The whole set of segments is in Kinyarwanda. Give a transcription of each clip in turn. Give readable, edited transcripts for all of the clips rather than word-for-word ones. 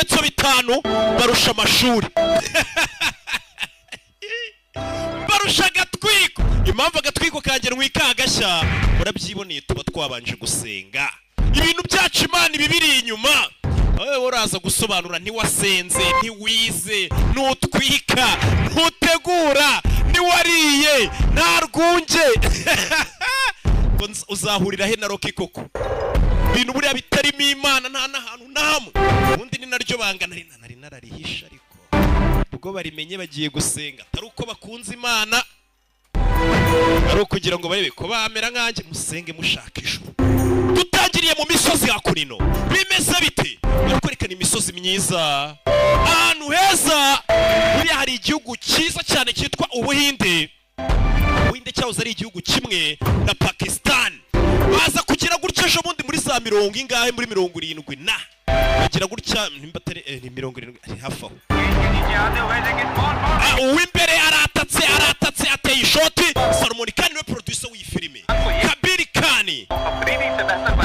Ibimenyetso bitanu: barusha amashuri, barusha agatwiko. Impamvu agatwiko kanjye ntwika agashya, murabyiboneye, tuba twabanje gusenga. Ibintu byacu Imana ibibiri inyuma. Wowe uraza gusobanura, ntiwasenze, ntiwize, ntutwika, ntutegura, ntiwariye, nta rwunge. Ngo uzahurira he na Rocky koko? Ibintu buriya bitarimo Imana nta n'ahantu na hamwe. Ubundi ni naryo banga nari nararihisha, ariko ubwo barimenye bagiye gusenga, atari uko bakunze Imana, ari ukugira ngo barebe ko bamera nkanjye. Musenge mushaka ijuru. Dutangiriye mu misozi hakurino. Bimeze bite? Barakwerekana imisozi myiza, ahantu heza. Buriya hari igihugu cyiza cyane cyitwa Ubuhinde. Ubuhinde cyahoze ari igihugu kimwe na Pakistan. Baza kugira gutya ejo bundi muri za mirongo ingahe, muri 70 na bagira gutya, nimba atari ni 70, ari hafi aho. Ah, uw'imbere aratatse, aratatse, ateye ishoti. Salman Khan niwe producer w'iyi filime, Kabir Khan.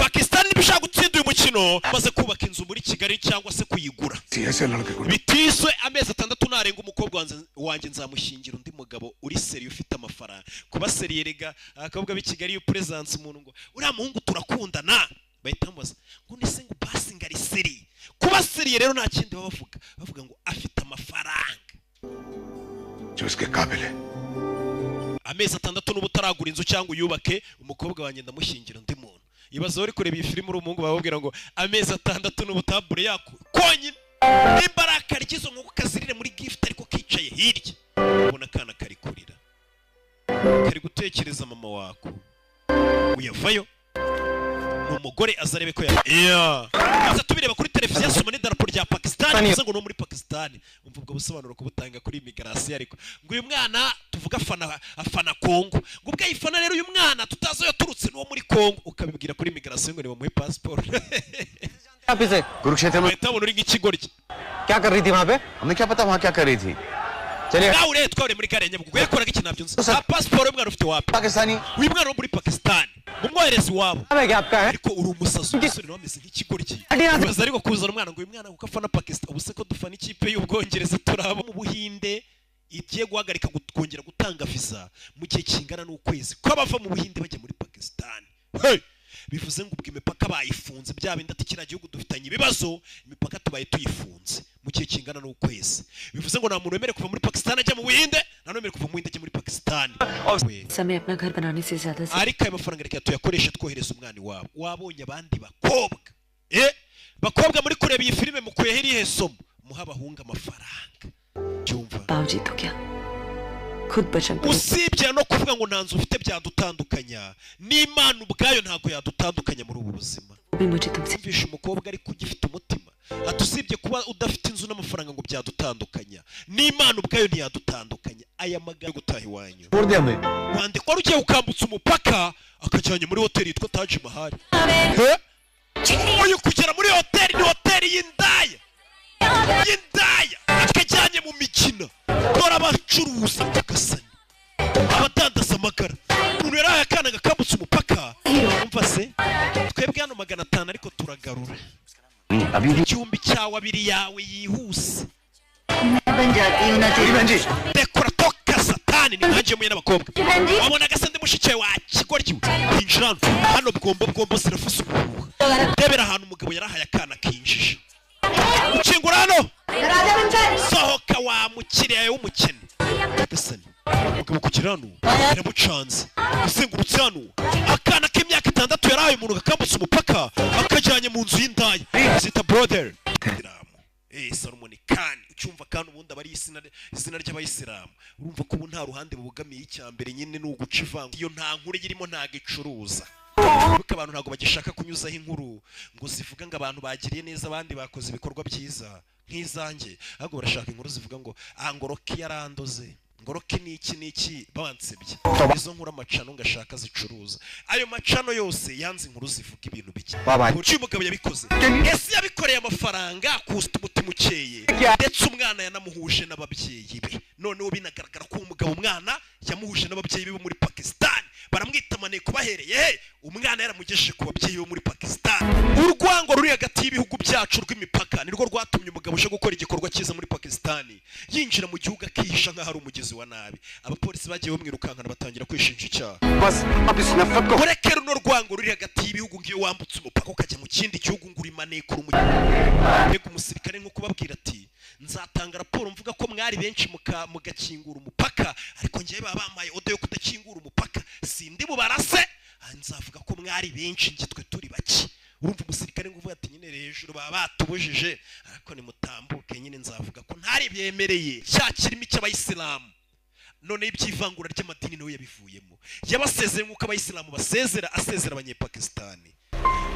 Pakistan niba ishaka gutsinda uyu mukino, maze kubaka inzu muri Kigali cyangwa se kuyigura, ऐसे लड़के को bitiswe amezi 6 narenga, umukobwa wanjye nzamushyingira undi mugabo uri sérieux, ufite amafaranga. Kuba sérieux rega, abakobwa b'i Kigali, iyo presence umuntu ngo uriya muhungu turakundana, bahita bamubaza ngo nese ngo basi ngo ari sérieux. Kuba sérieux rero nta kindi baba bavuga, bavuga ngo afite amafaranga. जो इसके काबिल है। Amezi 6 n'uba utaragura inzu cyangwa uyubake, umukobwa wanjye ndamushyingira undi muntu. Ibaze uri kureba iyi filime uri umuhungu, bababwira ngo amezi 6 n'ubu utabure yako konyine. Nimba ari akarya izo nkoko kazirire muri gift, ariko kicaye hirya ubona akana kari kurira, kari gutekereza mama wako. Uyavayo ni umugore, aza arebe ko ya yeah. Aza tubireba kuri televiziyo, asoma n'idarapo rya Pakistan, bivuze ngo no muri Pakistan. Umva ubwo busobanuro kubutanga kuri immigration, ariko ngo uyu mwana tuvuga afana Kongo, ngo ubwo ayifana rero uyu mwana tutazi aho yaturutse n'uwo muri Kongo, ukabibwira kuri immigration ngo nibamuhe passport, आप इसे Kurukshetra में bahita babona uri nk'ikigoryi. क्या कर रही थी वहां पे? हमें क्या पता वहाँ क्या कर रही थी। चलिए। Nawe urebe, twahuriye muri gare ya Nyabugogo, yakoraga iki? Ntabyo nzi, nta passport y'umwana ufite wapi. Pakistani. Uyu mwana wo muri Pakistan mumwohereze iwabo. है क्या आपका है? Ariko uri umusazi, umusore nawe ameze nk'ikigoryi. Ibaze ariko kuzana umwana ngo uyu mwana kuko afana Pakistan. Ubu se ko dufana ikipe y'Ubwongereza, turaba mu Buhinde igiye guhagarika kongera gutanga visa mu gihe kingana n'ukwezi ko abava mu Buhinde bajya muri Pakistan. Hey! Bivuze ngo ubwo imipaka bayifunze, bya bindi ati kiriya gihugu dufitanye ibibazo, imipaka tubaye tuyifunze mu gihe kingana n'ukwezi. Bivuze ngo nta muntu wemerewe kuva muri Pakistan ajya mu Buhinde, nta n'uwemerewe kuva mu Buhinde ajya muri Pakistan. We. समय अपना घर बनाने से ज्यादा Ariko ayo mafaranga reka tuyakoreshe twohereza umwana iwabo. Wabonye abandi bakobwa, bakobwa muri kureba iyi filime, mukuyeho irihe somo? Muha abahungu amafaranga, cyumva. बाबूजी तो क्या खुद बचन Usibye no kuvuga ngo nta nzu ufite byadutandukanya, n'Imana ubwayo ntabwo yadutandukanya muri ubu buzima. भी मुझे तुमसे Kumvisha umukobwa ariko ugifite umutima, ati usibye kuba udafite inzu n'amafaranga ngo byadutandukanya, n'Imana ubwayo ntiyadutandukanya. Aya magambo yo gutaha iwanyu. छोड़ दिया हमें। Wandikwa wari ugiye ukambutsa umupaka akajyanye muri hoteli yitwa Taj Mahal. He? Uyu kugera muri hoteli, ni hoteli y'indaya, y'indaya, akajyanye mu mikino. Dore abacuruza agasani, abadandaza amagara. Umuntu yari akana gakambutse umupaka. Umva se, twebwe hano 500, ariko turagarura. अभी भी 1000 cyawe, abiri yawe yihuse. बन जाती हूँ ना तेरी। बहन जी। Dekora toka satani, ni nkanjye muye n'abakobwa wabonaga se ndi mushiki wa kigoryi. Winjira hano, hano bwombo bwombo zirafuza ubuhuha. Ndebera ahantu umugabo yarahaye akana kinjije. Ukingura hano, sohoka wa mukiriya w'umukene. Nyagasani, umugabo kugera hano biramucanze. Azengurutse hano, akana k'imyaka 6 yarahaye umuntu gakambutse umupaka, akajyanye mu nzu y'indaya zita brothel. Salman Khan, ucyumva kandi ubundi aba ari izina ry'abayisilamu. Urumva ko ubu nta ruhande bubogamiye. Icya mbere nyine ni uguca ivanga. Iyo nta nkuru irimo, ntago icuruza, kuko abantu ntabwo bagishaka kunyuzaho inkuru ngo zivuga ngo abantu bagiriye neza abandi, bakoze ibikorwa byiza nk'izanjye, ahubwo barashaka inkuru zivuga ngo ah, ngo Rocky yarandoze, ngo Rocky ni iki n'iki, bansebye. Izo nkuru amacano ngashaka zicuruza, ayo macano yose yanze inkuru zivuga ibintu bike. Babaye. Uburyo uyu mugabo yabikoze, ese yabikoreye amafaranga kusa umutima ukeye, ndetse umwana yanamuhuje n'ababyeyi be. Noneho binagaragara ko uwo mugabo umwana yamuhuje n'ababyeyi be bo muri Pakistan, baramwita maneko. Bahereye he? Umwana yaramugejeje ku babyeyi bo muri Pakistan. Urwango ruri hagati y'ibihugu byacu. cyacu rw'imipaka nirwo rwatumye umugabo uje gukora igikorwa cyiza muri Pakisitani yinjira mu gihugu akihisha nk'aho ari umugizi wa nabi. Abapolisi bagiye bamwirukankana, batangira kwishinja icyaha. बस अब इस नफरत को Mureke runo rwango ruri hagati y'ibihugu, ngiyo wambutse umupaka ukajya mu kindi gihugu ngo urimanekura mbega umusirikare, nko kubabwira ati: "Nzatanga raporo mvuga ko mwari benshi mugakingura umupaka, ariko ngewe baba bampaye order yo kudakingura umupaka, sindi bubarase. Nzavuga ko mwari benshi, njye twe turi bake." Urumva umusirikare ngo uvuga ati: "Nyine hejuru baba batubujije, ariko nimutambuke nyine nzavuga ko ntari byemereye." Cya kirimi cy'abayisilamu, noneho iby'ivangura ry'amadini nawe yabivuyemo, yabasezeye nk'uko abayisilamu basezera, asezera abanyepakisitani.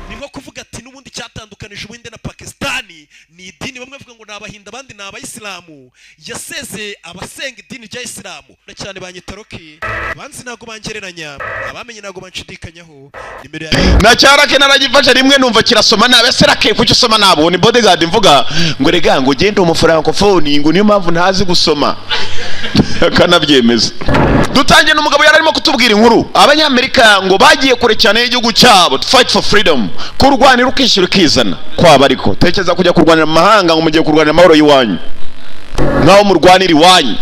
Ni nko kuvuga ati n'ubundi cyatandukanije Ubuhinde na Pakisitani ni idini, bamwe bavuga ngo ni Abahinda, abandi ni Abayisilamu. Yasezeye abasenga idini rya Isilamu na cyane. Banyita Rocky, abanzi ntabwo bangereranya, abamenye ntabwo banshidikanyaho. Nimero ya Na cyarake naragifashe rimwe, numva kirasoma nabi. Ese rake, kuki usoma nabi? Uwo ni bodyguard. Mvuga ngo rega, ngo ugende umufrancofone, ngo niyo mpamvu ntazi gusoma, akanabyemeza. Dutangiye n'umugabo yari arimo kutubwira inkuru. Abanyamerika ngo bagiye kure cyane y'igihugu cyabo to fight for freedom, kurwanira ukishyura ukizana kwaba. Ariko tekereza kujya kurwanira mu mahanga ngo mugiye kurwanira amahoro y'iwanyu, nkaho murwanira iwanyu.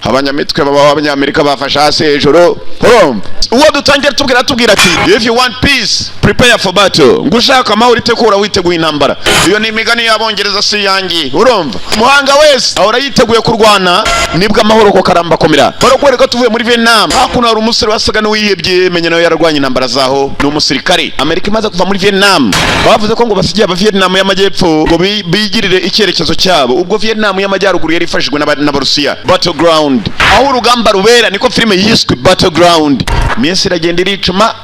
Abanyamitwe baba abanyamerika bafashe hasi hejuru. Urumva uwo dutangira tubwira ati: "If you want peace, prepare for battle." Ngo ushaka amahoro, itegura witeguye intambara. Iyo ni imigani y'Abongereza, si iyanjye. Urumva umuhanga wese ahora yiteguye kurwana, nibwo amahoro ko karamba komera. Barakwereka tuvuye muri Vietnam. Hakuno hari umusore wasaga n'uwihebye, menya nawe yararwanye intambara zaho, ni umusirikare. Amerika imaze kuva muri Vietnam, bavuze ko ngo basigiye aba Vietnam y'amajyepfo ngo bigirire icyerekezo cyabo. Ubwo Vietnam y'amajyaruguru yari ifashijwe n'Abarusiya. Battleground, aho urugamba rubera, niko filime yiswe Battleground. Iminsi iragenda iricuma.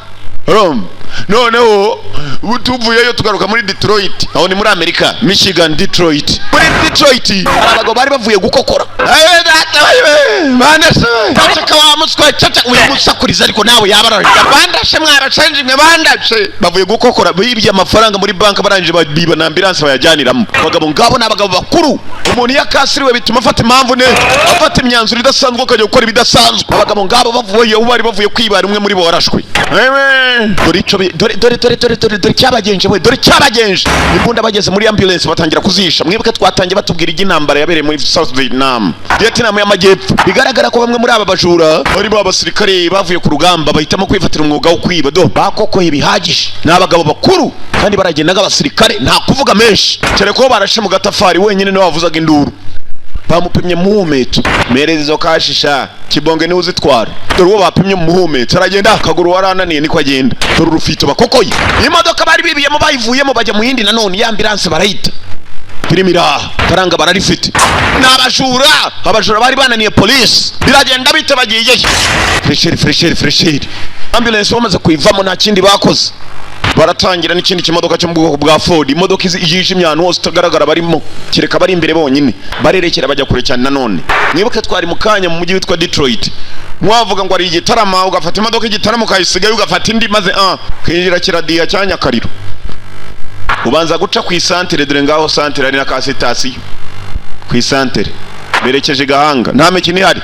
Urumva noneho ubu tuvuyeyo tugaruka muri Detroit, aho ni muri Amerika, Michigan, Detroit. Muri Detroit hari abagabo bari bavuye gukokora. Eh, data, we, bandashe, ceceka wa muswa, ceceka uyu musakuriza, ariko nawe yaba bandashe, mwarashenje mwe bandashe. Bavuye gukokora, bibye amafaranga muri banki, barangije biba na ambulance bayajyaniramo. Abagabo ngabo ni abagabo bakuru. Umuntu iyo akasiriwe bituma afata impamvu ne afata imyanzuro idasanzwe, akajya gukora ibidasanzwe. Abagabo ngabo bavuye, bari bavuye kwibara, umwe muri bo warashwe. Ewe, dore ico dore dore dore dore dore dore cyabagenje we, dore cyabagenje. Imbunda bageze muri ambulance batangira kuzisha. Mwibuke twatangiye batubwira iby'intambara yabereye muri South Vietnam, Vietnam y'amajyepfo. Bigaragara ko bamwe muri aba bajura bari ba basirikare bavuye ku rugamba, bahitamo kwifatira umwuga wo kwiba. Do bakokoye bihagije, ni abagabo bakuru kandi baragenda nk'abasirikare, nta kuvuga menshi, kereka ko barashe mu gatafari wenyine niwe wavuzaga induru. Bamupimye muhumetso, mereza izo kashisha kibonge niwe uzitwara. Dore uwo bapimye mu muhumetso aragenda, akaguru warananiye niko agenda. Dore urufito bakokoye. Imodoka bari bibiyemo bayivuyemo, bajya mu yindi nanone ya ambulance barayita. Filime iraha, faranga bararifite, ni abajura. Abajura bari bananiye polisi, biragenda bite? Bagiyeyo fresheri fresheri fresheri. Ambulance bamaze kuyivamo, nta kindi bakoze, baratangira n'ikindi kimodoka cyo mu bwoko bwa Ford, imodoka yijimye ahantu hose itagaragara barimo, kereka bari imbere bonyine. Barerekera bajya kure cyane nanone. Mwibuke twari mu kanya mu mujyi witwa Detroit. Mwavuga ngo ari igitarama, ugafata imodoka igitaramo ukayisigayo, ugafata indi, maze kinjira kiradiya cya Nyakariro, ubanza guca ku isantere. Dore ngaho santere, ari na ka sitasiyo ku isantere. Berekeje Gahanga, nta mikino ihari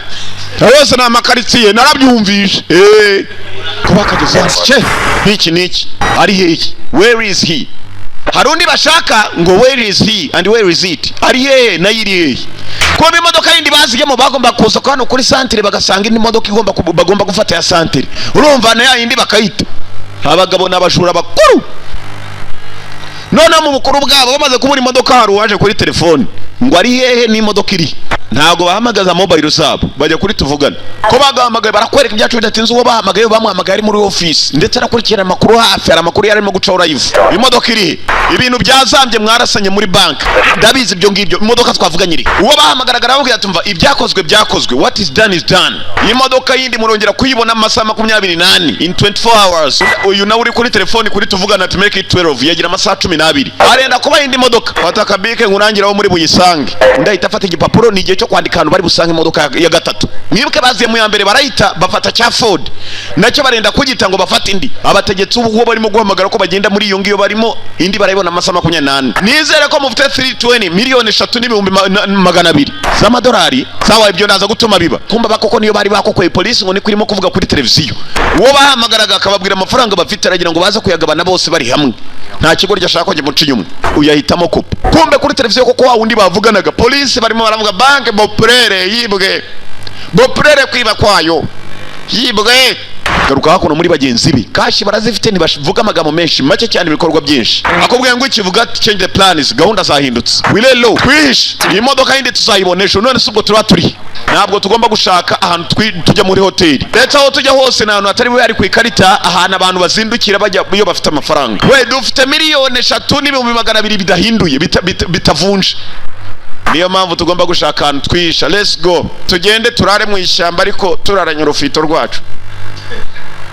yose, ni amakaritsiye, narabyumvishe. Kuba kageze hasi ce n'iki n'iki, ari hehe? Where is he? Hari undi bashaka ngo where is he and where is it? Ari hehe, nayo iri hehe? Kuba imodoka yindi bazigemo, bagomba kuza hano kuri santere bagasanga indi modoka igomba bagomba gufata ya santere. Urumva na ya yindi bakayita. Abagabo n'abajura bakuru noneho mu bukuru bwabo bamaze kubura imodoka, hari uwaje kuri telefone ngo ari hehe n'imodoka iri. Ntabwo bahamagaza mobile zabo, bajya kuri tuvugane. Ko bagahamagaye barakwereka ibyacu bidatinze. Uwo bahamagaye, bamuhamagaye ari muri office, ndetse arakurikirana amakuru hafi. Hari amakuru yari arimo gucaho live. Imodoka iri he? Ibintu byazambye, mwarasanye muri bank, ndabizi ibyo ngibyo. Imodoka twavuganye iri? Uwo bahamagaraga arababwira ati: "Umva, ibyakozwe byakozwe, what is done is done. Imodoka yindi murongera kuyibona mu masaha 24, in 24 hours." Uyu nawe uri kuri telefoni kuri tuvugana ati: "Make it 12." Yagira amasaha 12, arenda kuba indi modoka. Fata akabike nkurangiraho muri buyisange. Undi ahita afata igipapuro, ni igihe cyo kwandika ahantu bari busange imodoka ya gatatu. Mwibuke baziye mu ya mbere barayita, bafata cya Ford nacyo barenda kugita ngo bafate indi. Abategetsi ubu barimo guhamagara ko bagenda muri iyo ngiyo barimo, indi barayibona amasaha 24. Nizere ko mufite 320 miliyoni 3 n'ibihumbi 200 z'amadolari. Sawa, ibyo naza gutuma biba. Kumba bakoko niyo bari bakokoye polisi ngo niko irimo kuvuga kuri televiziyo. Uwo bahamagaraga akababwira amafaranga bafite, aragira ngo baze kuyagabana bose bari hamwe. Nta kigo ashaka ko kimuca inyuma, uyahitamo kupa. Kumbe kuri televiziyo koko wa wundi bavuganaga, polisi barimo baravuga Banque Populaire yibwe, Populaire kwiba kwayo yibwe. Garuka hakuno muri bagenzi be, cash barazifite, ntibavuga amagambo menshi, make cyane, ibikorwa byinshi. Akubwiye ngo ikivuga change the plans, gahunda zahindutse, wirelo twihishe, iyi modoka yindi tuzayibonesha. None se ubwo tuba turi, ntabwo tugomba gushaka ahantu tujya muri hoteli, ndetse aho tujya hose ni ahantu hatari bube hari ku ikarita, ahantu abantu bazindukira bajya iyo bafite amafaranga. We dufite 3,200,000 bidahinduye, bitavunje. Niyo mpamvu tugomba gushaka ahantu twihisha. Let's go, tugende turare mu ishyamba, ariko turaranye urufito rwacu,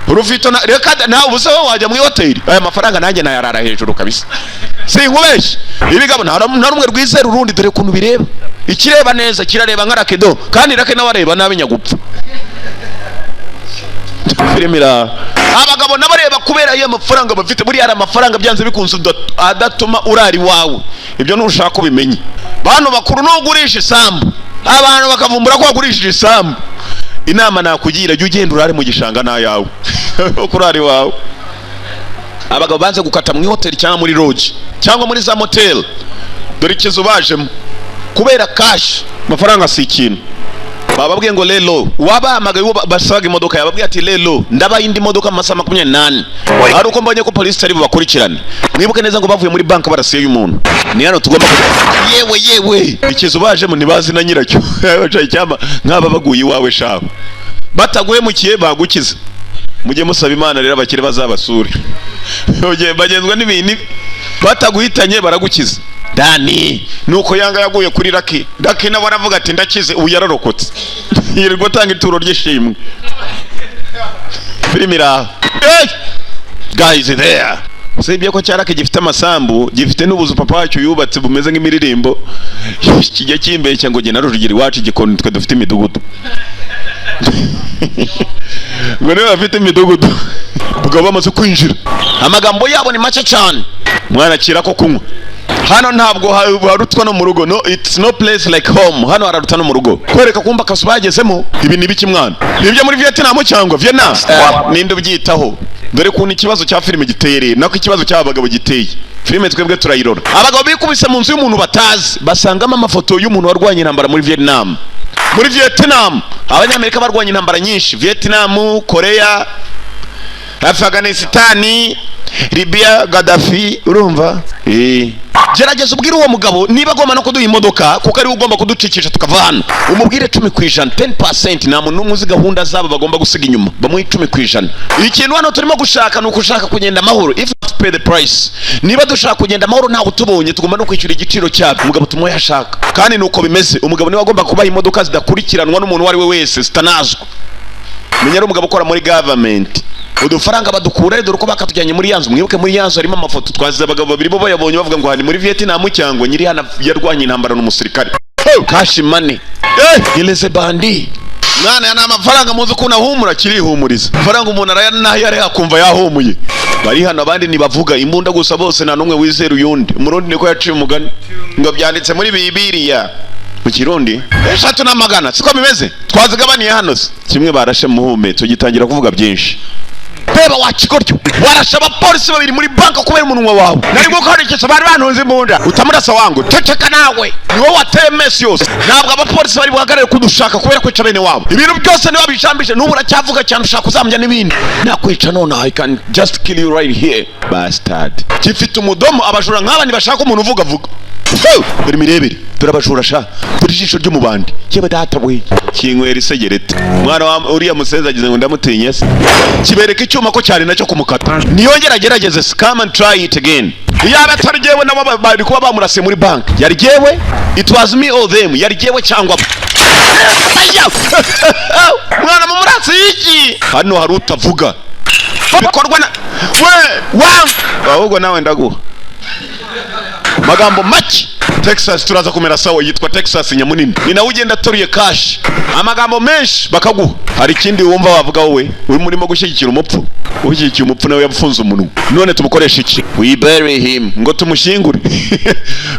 urufito na reka nawe ubusa. Wowe wajya muri hoteli aya mafaranga? Nanjye nayarara hejuru kabisa, sinkubeshye. Ibigabo nta rumwe rwizera urundi. Dore ukuntu bireba, ikireba neza kirareba nka rakedo, kandi rake nawe areba nabi nyagupfa. Filime ira abagabo n'abareba kubera iyo amafaranga bafite. Buriya hari amafaranga byanze bikunze adatuma urara iwawe, ibyo ntushaka ubimenye. Bantu bakuru, nugurisha isambu abantu bakavumbura ko wagurishije isambu, inama nakugira, jya ugenda urare mu gishanga n'ayawe kurara iwawe. Abagabo banze gukata mu ihoteli cyangwa muri lodge cyangwa muri za motel. Dore ikizu bajemo kubera cash, amafaranga si ikintu. Bababwiye ngo lelo, wabahamagaye uwo basabaga imodoka, yababwiye ati lelo ndabaha indi modoka mu masaha 24, ari uko mbonye ko polisi itari bubakurikirane. Mwibuke neza ngo bavuye muri banki barasiye umuntu. Ni hano tugomba kujya. Yewe yewe, ikizu bajemo ntibazi na nyiracyo. Bacaye icyama nk'aba baguye iwawe shaho, bataguhemukiye bagukiza. Mujye musaba Imana rero abakire bazabasure. Bagenzwa n'ibintu, bataguhitanye baragukiza. Dani nuko yanga yaguye kuri Raki. Raki nawe aravuga ati ndakize, ubu yararokotse, yirirwa atanga ituro ry'ishimwe. Filime iraha. Hey! Guys there, usibye ko cyarake gifite amasambu, gifite n'ubuzu papa wacu yubatse bumeze nk'imiririmbo, kijya kimbeshya ngo jye na Rujugira iwacu igikoni twe dufite imidugudu, ngo niba bafite imidugudu. Ubwo bamaze kwinjira, amagambo yabo ni make cyane. Mwana akira ko kunywa hano ntabwo harutwa no mu rugo. No, it's no place like home, hano hararuta no mu rugo. Kwereka kumba akazu bagezemo, ibi ni biki mwana? Ni ibyo muri Vietnam cyangwa Vietnam, ninde ubyitaho? Dore ukuntu ikibazo cya filime giteye rero, nako ikibazo cy'aba bagabo giteye. Filime twebwe turayirora. Abagabo bikubise mu nzu y'umuntu batazi, basangamo amafoto y'umuntu warwanye intambara muri Vietnam. Muri Vietnam Abanyamerika barwanye intambara nyinshi: Vietnam, Korea, Afghanistan, Libya, Gaddafi. Urumva, gerageza ubwire uwo mugabo niba agomba no kuduha imodoka, kuko ariwe ugomba kuducikisha tukava hano. Umubwire 10%, 10%. Nta muntu n'umwe uzi gahunda zabo bagomba gusiga inyuma. Bamuhe 10%. Ikintu hano turimo gushaka ni ukushaka kugenda amahoro. If you pay the price, niba dushaka kugenda amahoro ntawe utubonye, tugomba no kwishyura igiciro cyabyo. Umugabo tumuhe ashaka, kandi nuko bimeze. Umugabo niwe agomba kubaha imodoka zidakurikiranwa n'umuntu uwo ari we wese, zitanazwa. Menya ari umugabo ukora muri government, udufaranga badukura. Dore uko bakatujyanye muri ya nzu. Mwibuke muri ya nzu harimo amafoto twazize. Abagabo babiri bo bayabonye bavuga ngo hani muri Vietnam cyangwa nyiri hano yarwanye intambara n'umusirikare. Cash money, ileze bandi mwana, ya ni amafaranga. Muzi ukuntu ahumura, kirihumuriza amafaranga, umuntu araya nayo ari akumva yahumuye. Bari hano abandi ntibavuga, imbunda gusa bose, nta n'umwe wizera uyundi. Umurundi niko yaciye umugani ngo byanditse muri Bibiliya mu Kirundi, eshatu n'amagana, siko bimeze? Twazigabaniye hano se kimwe barashe muhumetso gitangira kuvuga byinshi. Reba wa kigoryo, warashe abapolisi babiri muri banka kubera umunwa wawe. Nari gukoresha, bari bantunze imbunda. Utamurasa wangu, ceceka nawe, ni wowe wateye mess yose. Ntabwo abapolisi bari buhagarare kudushaka kubera kwica bene wabo. Ibintu byose niba bijambije, n'ubu uracyavuga cyane, ushaka kuzambya n'ibindi. Nakwica none, I can just kill you right here, bastard. Gifite umudomo. Abajura nk'aba ntibashaka umuntu uvuga vuga. Dore imirebere, dore abajura sha, dore ijisho ry'umubandi. Yewe data we, kinywera isegereti mwana wa uriya musenzi agize ngo ndamutinye se. Kibereka icyuma ko cyari nacyo kumukata. Niyongera agerageze se, come and try it again. Yaba atari jyewe nabo bari kuba bamurasiye muri banki. Yari jyewe, it was me or them, yari jyewe cyangwa bo. Aya! Mwana mu murasi y'iki hano hari utavuga bikorwa na we wa ahubwo nawe ndaguha magambo make. Texas, turaza kumera sawa. Yitwa Texas Nyamunini, ni nawe ugenda ateruye cash. Amagambo menshi bakaguha. Hari ikindi wumva wavuga wowe? Urimo urimo gushyigikira umupfu, ushyigikiye umupfu nawe yafunze umunwa. None tumukoresha iki? We bury him, ngo tumushyingure.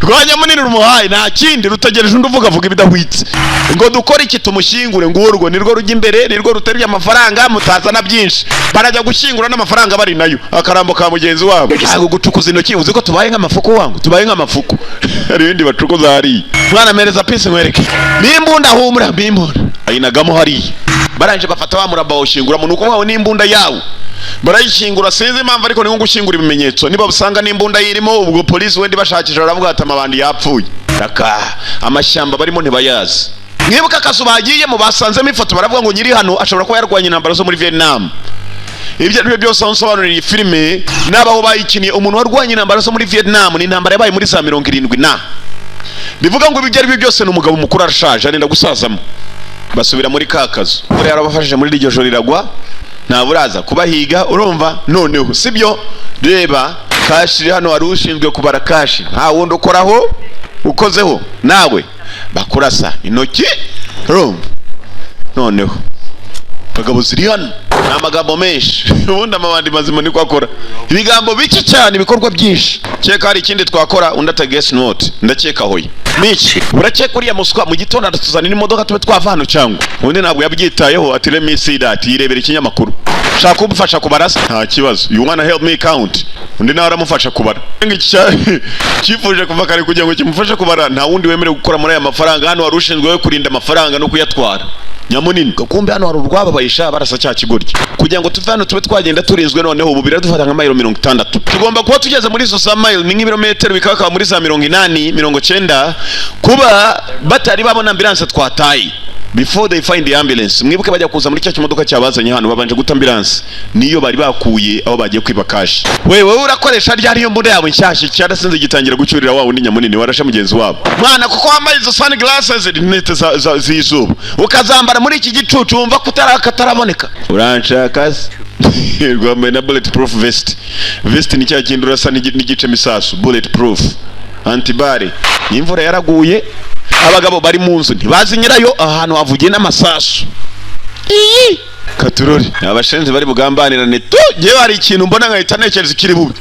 Rwa Nyamunini rumuhaye, nta kindi, rutegereje undi uvuga avuga ibidahwitse. Ngo dukore iki? Tumushyingure. Ngo urwo nirwo rujya imbere, nirwo ruteruye amafaranga, mutazana byinshi. Barajya gushyingura n'amafaranga bari nayo, akarambo ka mugenzi wabo. Ntabwo gucukuza intoki, uzi ko tubaye nk'amafuku wangu, tubaye nk'amafuku. Hari ibindi bacukuza hariya. Mwana, mereza pisi nkwereke n'imbunda. Humura, n'imbunda ayinagamo hariya. Barangije bafata wa murambo bawushyingura mu nuko wawe n'imbunda yawo barayishyingura. Sinzi impamvu, ariko ni nko gushyingura ibimenyetso. Niba usanga n'imbunda yirimo, ubwo polisi wenda ibashakisha baravuga ati amabandi yapfuye. Raka amashyamba barimo ntibayazi. Mwibuka akazu bagiyemo, basanzemo ifoto, baravuga ngo nyiri hano ashobora kuba yarwanye intambara zo muri Vietnam. Ibyo ari byo byose, aho nsobanurira iyi filime n'abaho bayikiniye, umuntu warwanye intambara zo muri Vietnam, ni intambara yabaye muri za 70 na bivuga ngo ibyo ari byo byose ni umugabo mukuru, arashaje, arenda gusazamo. Basubira muri ka kazu. Imvura yarabafashije muri iryo joro iragwa, ntabwo uraza kubahiga. Urumva noneho sibyo? Reba cash iri hano, wari ushinzwe kubara cash, nta wundi ukoraho, ukozeho nawe bakurasa intoki. Urumva noneho abagabo ziri hano ni amagambo menshi. Ubundi amabandi mazima niko akora, ibigambo bike cyane, ibikorwa byinshi. Keka hari ikindi twakora? Undi ati guess not, ndakeka hoye niki. Urakeka uriya muswa mu gitondo aratuzanira imodoka tube twava hano cyangwa? Undi ntabwo yabyitayeho, ati let me see that. Yirebera ikinyamakuru. Shaka kumufasha kubara se? Nta kibazo. You wanna help me count? Undi nawe aramufasha kubara. Iki cyifuje kuva kare kugira ngo kimufashe kubara. Nta wundi wemerewe gukora muri aya mafaranga hano, wari ushinzwe we kurinda amafaranga no kuyatwara, Nyamunini. Kumbe hano hari urwababayisha, barasa cya kigoryi kugira ngo tuve hano tube twagenda turinzwe. Noneho ubu biradufata nka mayiro 60, tugomba kuba tugeze muri izo za mayiro, ni nk'ibirometero bikaba muri za 80, 90, kuba batari babona ambulance twataye. Before they find the ambulance. Mwibuke bajya kuza muri cya kimodoka cyabazanye hano, babanje guta ambulance, niyo bari bakuye aho bagiye kwiba cash. We, wowe urakoresha ryari iyo mbunda yawe nshyashya? Cyarasinze, gitangira gucyurira wa wundi Nyamunini warashe mugenzi wabo. Mwana, kuko wambaye izo sunglasses, rinete z'izuba, ukazambara muri iki gicucu, wumva ko kataraboneka. Uranshaka se? Rwambaye na bullet proof vest. Vest ni cya kindi urasa n'igice misasu, bullet proof, anti-balle. Imvura yaraguye, abagabo bari mu nzu ntibazi nyirayo. Ahantu havugiye n'amasasu. Iyi katurori abashenzi bari bugambanirane tu. Ngewe hari ikintu mbona nkahita ntekereza ikiri bubi,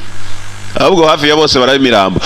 ahubwo hafi ya bose baraba imirambo.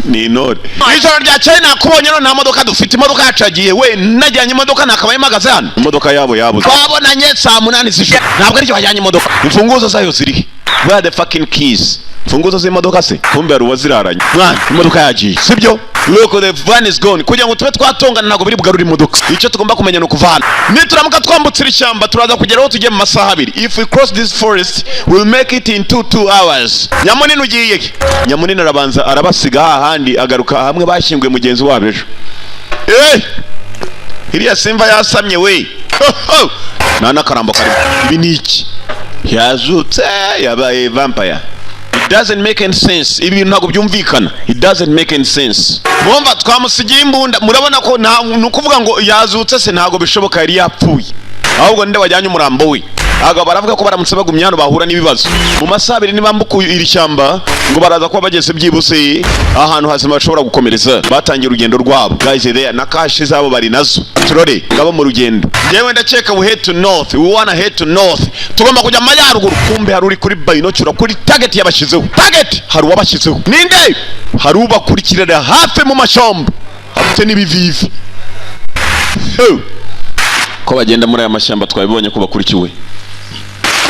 Ni intore. Ijoro ryakeye nakubonye, none nta modoka dufite, imodoka yacu yagiye. We, najyanye imodoka, nakabaye mpagaze hano. Imodoka yabo yabuze. Twabonanye saa 8 z'ijoro, ntabwo aricyo wajyanye imodoka. Imfunguzo zayo zirihe? Where are the fucking keys? Imfunguzo z'imodoka se? Kumbe hari uwaziraranye. Mwana, imodoka yagiye, sibyo? Look, the van is gone. Kugira ngo tube twatongana ntabwo biri bugarure imodoka. Icyo tugomba kumenya ni ukuvana. Nituramuka twambutse iri shyamba, turaza kugera aho tugiye mu masaha 2. If we cross this forest, we'll make it in 2 hours. Nyamunini, ugiye he? Nyamunini arabanza arabasiga hahandi, agaruka hamwe bashyinguye mugenzi wabo ejo. Eh, iriya simva yasamye we. Ho, ho! Nta n'akarambo karimo. Ibi ni iki? Yazutse, yabaye vampire. It doesn't make any sense. Ibi bintu ntabwo byumvikana. It doesn't make any sense. Mwumva twamusigiye imbunda, murabona ko nta ni ukuvuga ngo yazutse se? Ntabwo bishoboka, yari yapfuye. Ahubwo ninde wajyanye umurambo we? Abagabo baravuga ko baramutse bagumye hano bahura n'ibibazo. Mu masaha 2 nibambuka iri shyamba, ngo baraza kuba bageze byibuse ahantu hazima bashobora gukomereza. Batangiye urugendo rwabo. Guys, there na cash zabo bari nazo. Turore ngabo mu rugendo. Njyewe ndakeka we head to north. We wanna head to north. Tugomba kujya mu majyaruguru. Kumbe hari uri kuri binocular kuri target yabashyizeho. Target, hari uwabashyizeho. Ninde? Hari ubakurikirana hafi mu mashyamba, afite n'ibivivi. Huh. Ko bagenda muri aya mashyamba, twabibonye ko bakurikiwe.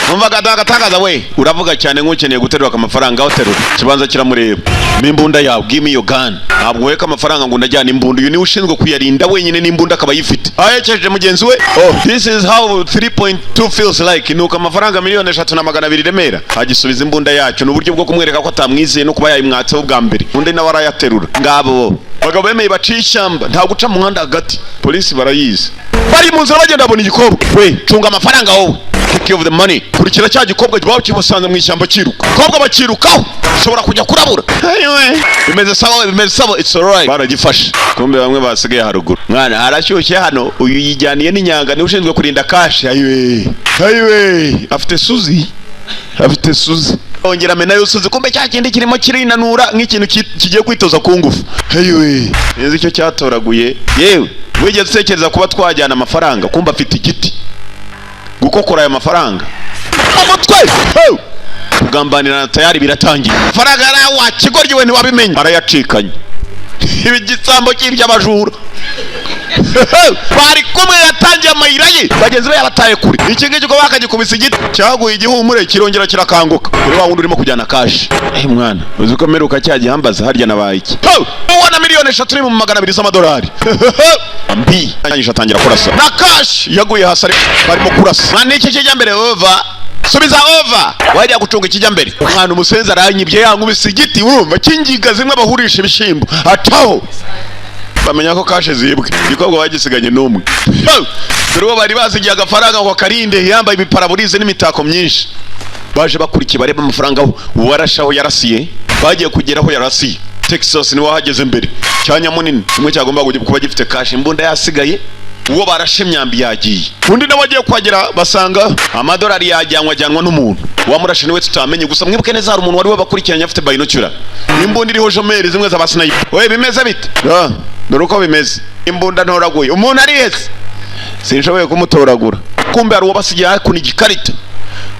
Numvaga agatangaza. We, uravuga cyane nk'ukeneye guterura amafaranga. Aho terura ikibanza kiramureba n'imbunda yawe. Give me your gun. Ntabwo weka amafaranga ngo ndajyana imbunda. Uyu niwe ushinzwe kuyarinda wenyine, n'imbunda akaba ayifite, ahekeje mugenzi we. Oh, this is how 3.2 feels like. Nuko amafaranga miliyoni 3 na 200 Remera agisubiza imbunda yacu, ni uburyo bwo kumwereka ko atamwizeye no kuba yayimwatseho bwa mbere. Undi nawe arayaterura. Ngabo bagabo bemeye baciye ishyamba, nta guca mu muhanda hagati, polisi barayizi. Bari mu nzira bagenda, babona igikobwa. We, cunga amafaranga wowe. Take care of the money. Kurikira cya gikobwa baba kimusanze mu ishyamba kiruka. Kobwa bakirukaho, ushobora kujya kurabura. Anyway, bimeze sawa, bimeze sawa, it's alright. Baragifashe. Kumbe bamwe basigaye haruguru. Mwana, harashyushye hano. Uyu yijyaniye n'inyanga, niwe ushinzwe kurinda cash. Ayiwe, ayiwe, afite suzi, afite suzi. Ongera amena yusuze. Kumbe cya kindi kirimo kirinanura nk'ikintu kigiye kwitoza ku ngufu. Hewe, nzi icyo cyatoraguye. Yewe, wigeze utekereza kuba twajyana amafaranga? Kumva afite igiti gukokora aya mafaranga umutwe. Hey! Kugambanirana tayari biratangiye. Amafaranga yari wa kigoryi we, ntiwabimenye, arayacikanye. Ibi gisambo cy'iby'abajura bari kumwe yatangiye amayira ye, bagenzi be yabataye kure. Iki ngiki ko bakagikubise igiti cyaguye igihumure, kirongera kirakanguka kuri wa wundi urimo kujyana cash. Eh mwana, uzi ko mperuka cya gihambaza harya nabaye iki? Ubona 3 miliyoni ni mu 200 z'amadolari mbi. Arangije atangira kurasa na cash yaguye hasi, barimo kurasa. Mwana, iki kijya mbere, over, subiza over, wajya gucunga ikijya mbere. Umwana umusenzi aranyibye, yankubise igiti, urumva kingiga zimwe bahurisha ibishyimbo, acaho bamenya ko cash zibwe. Igikobwa bagisiganye n'umwe. Dore uwo bari bazigiye agafaranga ngo akarinde, yambaye ibiparaburize n'imitako myinshi. Baje bakurikiye bareba amafaranga aho uwarashe, aho yarasiye. Bagiye kugera aho yarasiye, Texas niwe wahageze mbere. Cyanya munini kimwe cyagomba kuba gifite cash, imbunda yasigaye, uwo barashe imyambi yagiye. Undi nawe agiye kuhagera basanga amadolari yajyanwa, ajyanwa n'umuntu wamurashe niwe tutamenye. Gusa mwibuke neza, hari umuntu wari wabakurikiranye afite binocular, imbunda iriho jumelles zimwe za basniper. We, bimeze bite? Ah, dore uko bimeze, imbunda ntoraguye, umuntu arihese, sinshoboye kumutoragura. Kumbe hari uwo basigiye hakuno igikarita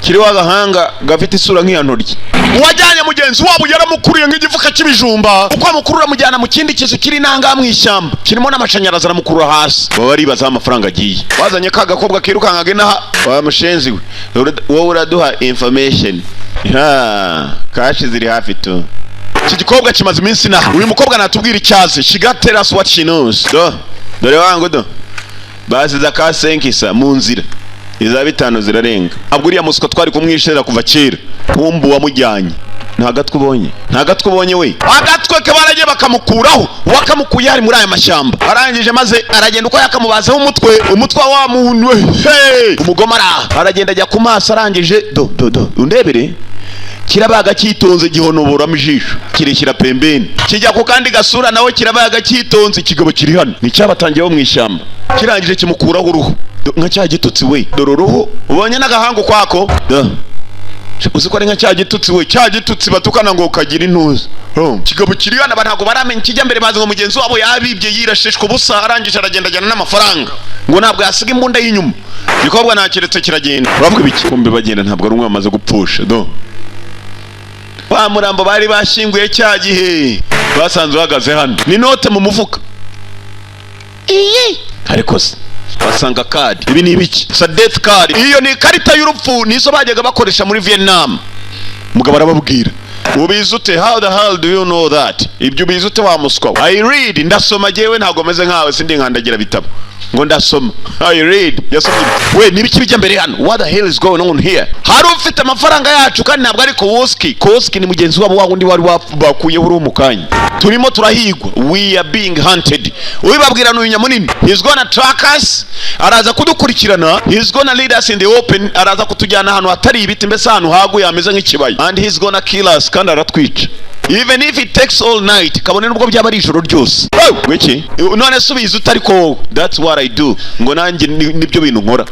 kiriho agahanga gafite isura nk'iya ntoryi. Uwajyanye mugenzi wabo yaramukuriye nk'igifuka cy'ibijumba, uko amukurura amujyana mu kindi kizu kiri nangaha mu ishyamba kirimo n'amashanyarazi, aramukurura hasi. Baba baribaza aho amafaranga agiye. Bazanye ka gakobwa kirukankaga inaha. Wa mushenzi we, wowe uraduha information ha, cash ziri hafi tu. Iki gikobwa kimaze iminsi inaha. Uyu mukobwa natubwira icyazi. She got tell us what she knows. Do dore wangu, do basize akasenkisa mu nzira, iza bitanu zirarenga. Ntabwo uriya muswa twari kumwishera kuva kera. Kumbu wamujyanye nta gatwe ubonye, nta gatwe ubonye we. Agatwe ke baragiye bakamukuraho, wakamukuye hari muri aya mashyamba. Arangije maze aragenda uko yakamubazeho umutwe, umutwe wa muntu we. Hey! Umugome araha aragenda ajya ku maso. Arangije, do do do, undebere, kirabaga cyitonze, gihonoboramo ijisho, kirishyira pembeni, kijya ku kandi gasura, nawe kirabaga cyitonze. Ikigabo kiri hano ni cyabatangiyeho mu ishyamba, kirangije kimukuraho uruhu. Nka cya gitutsi we. Dore uruhu ubonye n'agahanga ukwako. Do. Uzi ko ari nka cya gitutsi we, cya gitutsi batukana ngo ukagira intuza. Oh. Kigabo kiri hano, ntabwo baramenya ikijya mbere. Bazi ngo mugenzi wabo yabibye, yirashishwa ubusa, arangije aragenda ajyana n'amafaranga, ngo ntabwo yasiga imbunda y'inyuma. Igikobwa ntakiretse kiragenda. Uravuga ibiki? Kumbe bagenda, ntabwo ari umwe bamaze gupfusha. Do wa murambo bari bashyinguye cya gihe basanze uhagaze hano, ni note mu mufuka iyi. Ariko se basanga card, ibi ni ibiki? Sa death card, iyo ni ikarita y'urupfu, nizo bajyaga bakoresha muri Vietnam. Umugabo arababwira: "Ubizi ute? How the hell do you know that? Ibyo ubizi ute wa muswa we?" "I read, ndasoma jewe, ntabwo meze nkawe, sindi nkandagira bitabo ngo ndasoma. I read." Yasomye we. Nibiki bijya mbere hano? What the hell is going on here? Hari ufite amafaranga yacu, kandi ntabwo ari Kowalski. Kowalski ni mugenzi wabo wa wundi wari bakuyeho uri mu kanya. Turimo turahigwa, we are being hunted. Ubibabwira ni uyu nyamunini. He's gonna track us, araza kudukurikirana. He's gonna lead us in the open, araza kutujyana ahantu hatari ibiti, mbese ahantu haguye hameze nk'ikibaya. And he's gonna kill us, kandi aratwica, even if it takes all night, kabone nubwo byaba ari ijoro ryose. Oh, wiki none se ubizi utari ko wowe? "That's what I do," ngo nanjye nibyo bintu nkora.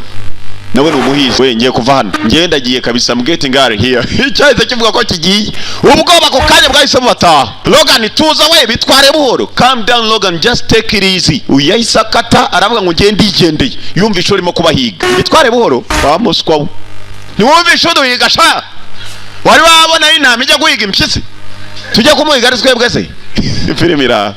Nawe ni umuhizi we. Ngiye kuva hano, ngiye, ndagiye kabisa. I'm getting out of here. Icyahise kivuga ko kigiye, ubwoba ako kanya bwahise bubataha. Logan, tuza we, bitware buhoro. Calm down Logan, just take it easy. Uyu yahise akata, aravuga ngo ngiye, ndigendeye. Yumvishe urimo kubahiga, bitware buhoro wa muswa we. Ntiwumvishe uduhiga sha? Wari wabona intama ijya guhiga impyisi? Tujya kumuhiga ari twebwe se? Filime iraha.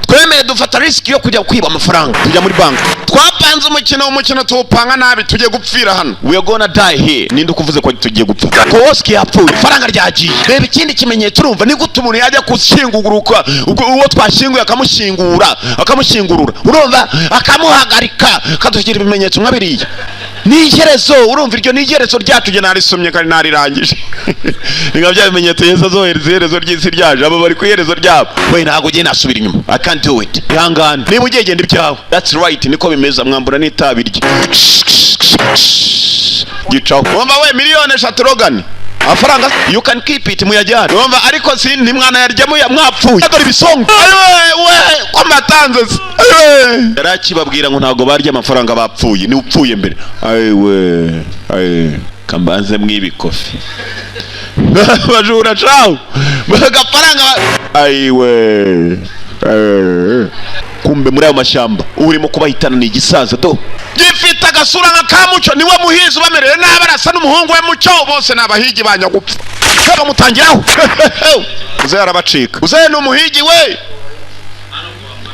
Twemeye dufata risk yo kujya kwiba amafaranga, tujya muri banki, twapanze umukino, umukino tuwupanga nabi. Tugiye gupfira hano, we are gonna die here. Ninde ukuvuze ko tugiye gupfa? Kowalski yapfuye, ifaranga ryagiye. Reba ikindi kimenyetso. Urumva ni gute umuntu yajya gushyinguruka ubwo uwo twashyinguye, akamushyingura, akamushyingurura, urumva, akamuhagarika, akadugira ibimenyetso nka biriya? Ni iherezo, urumva, iryo ni iherezo ryacu. Njye narisomye kandi narirangije. Ni nka bya bimenyetso Yesu azohereza iherezo ry'isi ryaje. Abo bari ku iherezo ryabo. We, ntabwo ugiye, nasubira inyuma. I can't do it. Ihangane, niba ugiye genda ibyawe. That's right, niko bimeze. Mwambura n'itabi rye gicaho. Wumva we, 3 miliyoni Logan, amafaranga you can keep it, muyajyane, wumva, ariko si ntimwanayarya mwapfuye. Dore ibisongo. Ayiwe we, ko mbatanze se? Ayiwe, yari akibabwira ngo ntabwo barya amafaranga bapfuye, ni upfuye mbere. Ayiwe ayiwe, kambanze mwibikofi. Bajura cawu agafaranga ayiwe. Kumbe muri ayo mashyamba urimo kubahitana ni igisaza do gifite agasura nka ka Mucyo. Niwe muhizi ubamereye nabi, arasa n'umuhungu we Mucyo. Bose ni abahigi ba nyagupfa. Bamutangiraho, uze arabacika. Uze ni umuhigi we,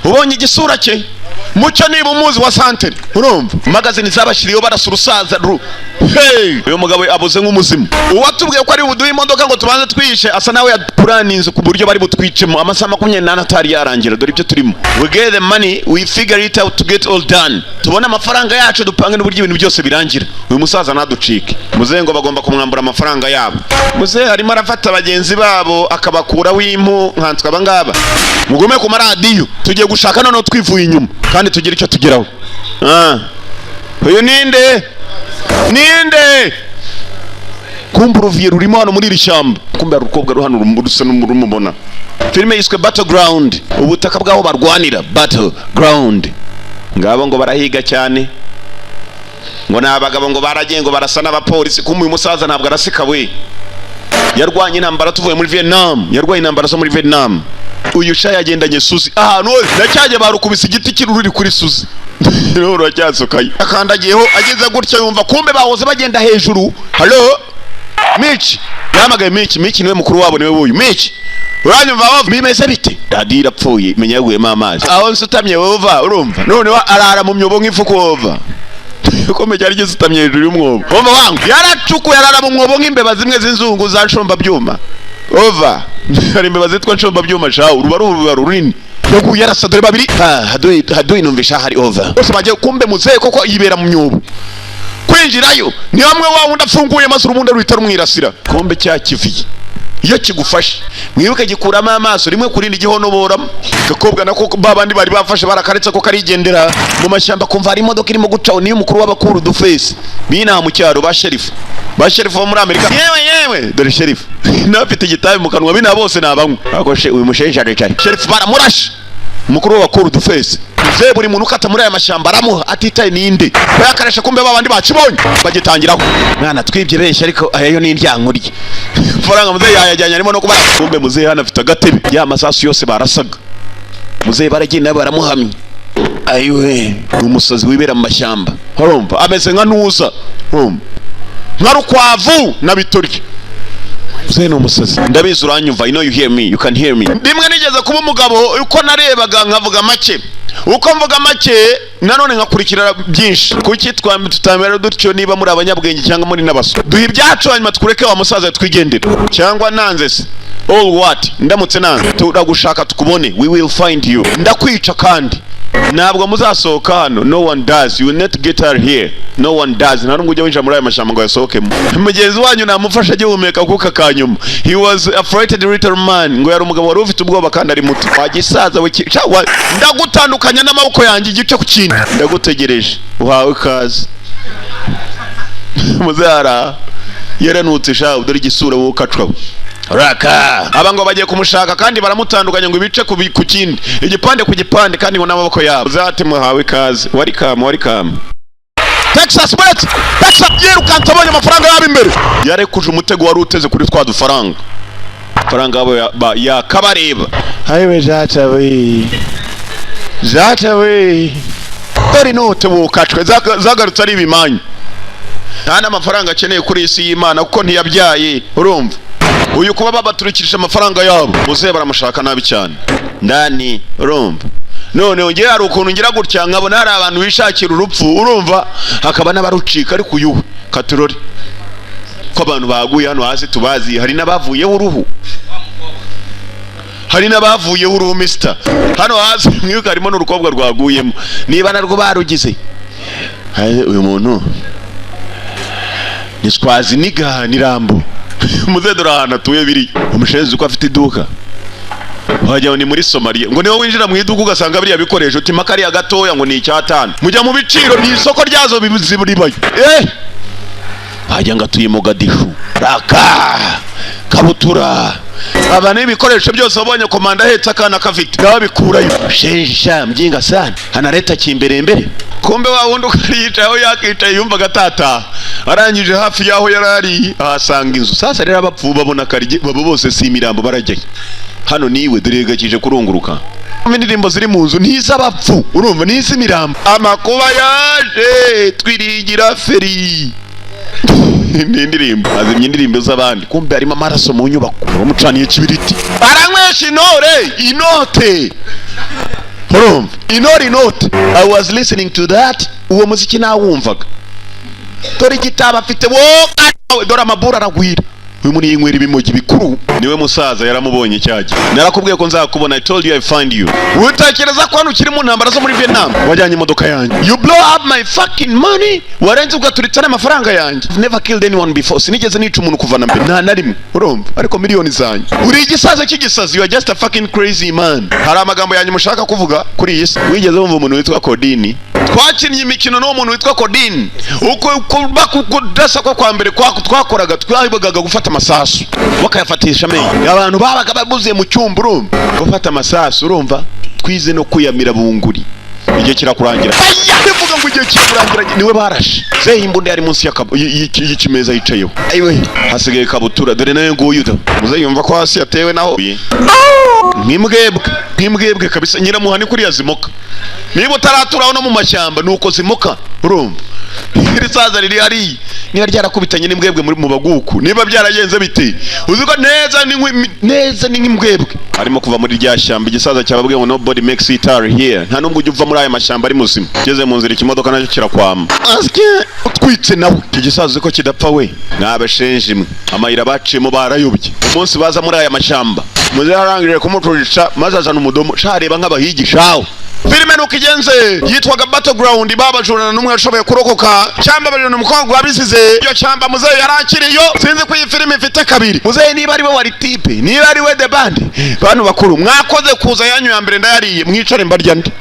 ubonye igisura cye. Mucyo niba umuzi wa santere, urumva magazine zabashyiriyeho barasa urusaza ru. Hey! Uyu mugabo abuze nk'umuzimu. Uwatubwiye ko ari buduhe imodoka ngo tubanze twihishe asa nawe yapuraninze ku buryo bari butwicemo amasaha 24 atari yarangira. Dore ibyo turimo: we get the money, we figure it out to get all done. Tubone amafaranga yacu, dupange n'uburyo ibintu byose birangira. Uyu musaza ntaducike. Muzehe ngo bagomba kumwambura amafaranga yabo. Muzehe arimo arafata bagenzi babo akabakuraho impu nkanswe. Aba ngaba mugume ku maradiyo, tugiye gushaka noneho twivuye inyuma kandi tugire icyo tugeraho. Ah. Uyu ninde? Ninde? Kumbe uruviye rurimo hano muri iri shyamba. Kumbe hari urukobwa ruhano rusa n'urumubona. Filime yiswe Battleground, ubutaka bw'aho barwanira, Battleground. Ngabo ngo barahiga cyane, ngo ni abagabo, ngo baragiye, ngo barasa n'abapolisi. Kumbe uyu musaza ntabwo arasika we, yarwanye intambara tuvuye muri Vietnam, yarwanye intambara zo muri Vietnam. Uyu sha yagendanye Suzi ahantu hose ndacyajya, barukubise igiti kiruri kuri Suzi rero ruracyasukaye, akandagiyeho ageze gutya yumva kumbe bahoze bagenda hejuru. Hello Mitch, yahamagaye Mitch. Mitch niwe mukuru wabo, niwe wuyu. Mitch, uranyumva? Wava bimeze bite? Radiyo irapfuye, menya yaguyemo amazi aho nsutamye. Wova, urumva noneho arara mu myobo nk'ifuku. Wova ukomeye cyari gisutamye hejuru y'umwobo. Wumva wangu yaracukuye, arara mu mwobo nk'imbeba zimwe z'inzungu za nshomba byuma. Ova, hari imbeba zitwa nshomba byuma shawu, ruba ari uruba runini. Yaguye arasa, dore babiri. Ah, haduyi haduyi, numvisha hari over bose bagiye. Kumbe muzehe koko yibera mu myobo, kwinjirayo ni hamwe wa wundi afunguye maze urubundi ruhita rumwirasira. Kumbe cya kiviye iyo kigufashe, mwibuke gikuramo amaso rimwe kurindi gihonoboramo. Gakobwa nako babandi bari bafashe barakaretse ko karigendera mu mashyamba, kumva hari imodoka irimo gucaho, niyo umukuru w'abakuru dufesi binaha mu cyaro, ba sheriff, ba sheriff bo muri Amerika. Yewe yewe, dore sheriff nawe afite igitabi mu kanwa. Bina bose ni abanywa. Ariko uyu mushenje aricaye, sheriff baramurashe, umukuru w'abakuru dufesi. Muzehe buri muntu ukata muri aya mashyamba aramuha atitaye ninde bayakaresha. Kumbe babandi bakibonye bagitangiraho. Mwana twibye benshi, ariko aya yo ni indyankurye. Faranga muzehe yayajyanye, arimo no kubara. Kumbe muzehe hano afite agatebe, ya masasu yose barasaga muzehe baragenda baramuhamye. Ayiwe, ni umusazi wibera mu mashyamba. Urumva ameze nka ntuza, urumva nka rukwavu na bitorye. Muzehe ni umusazi, ndabizi uranyumva. I know you hear me, you can hear me. Rimwe nigeze kuba umugabo, uko narebaga nkavuga make, uko mvuga make nanone nkakurikira byinshi. Kuki tutamera dutyo? Niba muri abanyabwenge cyangwa muri n'abaswa, duha ibyacu hanyuma twureke wa musaza twigendere. Cyangwa nanze se all what? Ndamutse nanze, turagushaka tukubone, we will find you. Ndakwica kandi ntabwo muzasohoka hano. No one does, you will not get her here, no one does. Nta n'ubwo ujya winjira muri aya mashyamba ngo yasohokemo. Mugenzi wanyu namufasha agihumeka akuka ka nyuma. He was a frightened little man, ngo yari umugabo wari ufite ubwoba kandi ari muto. Wagisaza we, ndagutandukanya n'amaboko yanjye igice ku kindi. Ndagutegereje, uhawe ikaze. Muzara yaranutse sha, dore igisura wowe ukacwa raka. Aba ngo bagiye kumushaka kandi baramutandukanya ngo ibice ku kindi, igipande ku gipande, kandi ngo n'amaboko yabo. Zati muhawe ikaze, welcome, welcome Texas. Bullets Texas yirukanse abonye amafaranga yabo imbere, yarekuje umutego wari uteze kuri twa dufaranga. Faranga yabo yakabareba. Ayiwe jata we, jata we, dore inote wokacwe zagarutse ari ibimanyu. Nta n'amafaranga akeneye kuri iyi si y'Imana kuko ntiyabyaye. Urumva uyu kuba babaturikirije amafaranga yabo, muzehe baramushaka nabi cyane ndani. Urumva none ngewe hari ukuntu ngira gutya nkabona hari abantu bishakira urupfu, urumva hakaba n'abarucika, ariko uyu we katurore ko abantu baguye hano hasi tubazi. Hari n'abavuyeho uruhu, hari n'abavuyeho uruhu misita hano hasi. Mwibuke harimo n'urukobwa rwaguyemo, niba narwo barugize. Uyu muntu ni Swaziniga, ni Rambo. Muzehe dore ahantu atuye biri umushenzi uko afite iduka, wagira ngo ni muri Somaliya. Ngo niwe winjira mu iduka ugasanga biriya bikoresho utima kariya gatoya ngo ni icyatanu, mujya mu biciro ni isoko ryazo ribayo. Wagira ngo atuye Mogadishu. Raka kabutura aba n'ibikoresho byose wabonye komanda ahetse akana kafite nawe abikurayo. Shenji sha mjinga sana analeta kimbere mbere. Kumbe wa wundi uko yicaye aho yakicaye, yumvaga atataha. Arangije, hafi y'aho yari ari ahasanga inzu. Sasa rero abapfu babona karige babo bose si imirambo, barajyayo. Hano niwe dore gakije kurunguruka. Indirimbo ziri mu nzu n'iz'abapfu, urumva n'iz'imirambo. Amakuba yaje, twirigira feri, ni indirimbo azimya indirimbo z'abandi. Kumbe harimo amaraso mu nyubako, bamucaniye ikibiriti, aranywesha intore inote, urumva intore inote. I was listening to that, uwo muziki nawumvaga. Dore igitabo afite wo, dore amabura aragwira. Uyu muntu yinywera ibimogi bikuru, niwe musaza yaramubonye cyajya. Narakubwiye ko nzakubona. I told you I find you. Utekereza ko hano ukiri mu ntambara zo muri Vietnam? Wajyanye imodoka yanjye, you blow up my fucking money, warenze ugaturitsa n'amafaranga yanjye. I've never killed anyone before, sinigeze nica umuntu kuva na mbere, nta na rimwe, urumva? Ariko miliyoni zanjye, uri igisaza cy'igisazi, you are just a fucking crazy man. Hari amagambo yanjye mushaka kuvuga kuri iyi si? Wigeze wumva umuntu witwa Kodini? Twakinnye imikino n'uwo muntu witwa Kodini. Uko kudasa ko kwa mbere twakoraga, twahibaga gufata amasasu bakayafatisha amenyo. Abantu babaga babuze mu cyumba, urumva, gufata amasasu, urumva, twize no kuyamira bunguri. Igihe kirakurangira. Aya, bivuga ngo igihe kirakurangira, niwe barashe. Zehe imbunda yari munsi y'ikimeza yicayeho. Ayiwe, hasigaye kabutura, dore nawe nguyu da. Muze yumva ko hasi yatewe naho nk'imbwebwe, nk'imbwebwe kabisa. Nyiramuhani kuriya zimoka, niba utaraturaho no mu mashyamba nuko zimoka, urumva. Iri saza riri hariya, niba ryarakubitanye n'imbwebwe muri mu baguku, niba byaragenze bite, uzi ko neza ni neza ni nk'imbwebwe. Arimo kuva muri rya shyamba, igisaza cyababwiye ngo "Nobody makes it out here", nta nubwo ujya uva muri aya mashyamba ari muzima. Ugeze mu nzira, ikimodoka nacyo kirakwama. Asye utwitse nawe icyo gisaza, uzi ko kidapfa we? N'abashenji mwe, amayira baciyemo barayobye. Umunsi baza muri aya mashyamba, muze yarangije kumucurisha maze azana umudomo shareba nk'abahigi shawe. Filime nuko igenze, yitwaga Battleground. Babajurana n'umwe yashoboye kurokoka cyangwa bajurana umukobwa wabisize iyo cyamba. Muzehe yari akiriyo. Sinzi ko iyi filime ifite kabiri. Muzehe niba ari we wari type, niba ari we the band. Bantu bakuru, mwakoze kuza. Yanyu ya mbere ndayariye, mwicare mbarya ndi.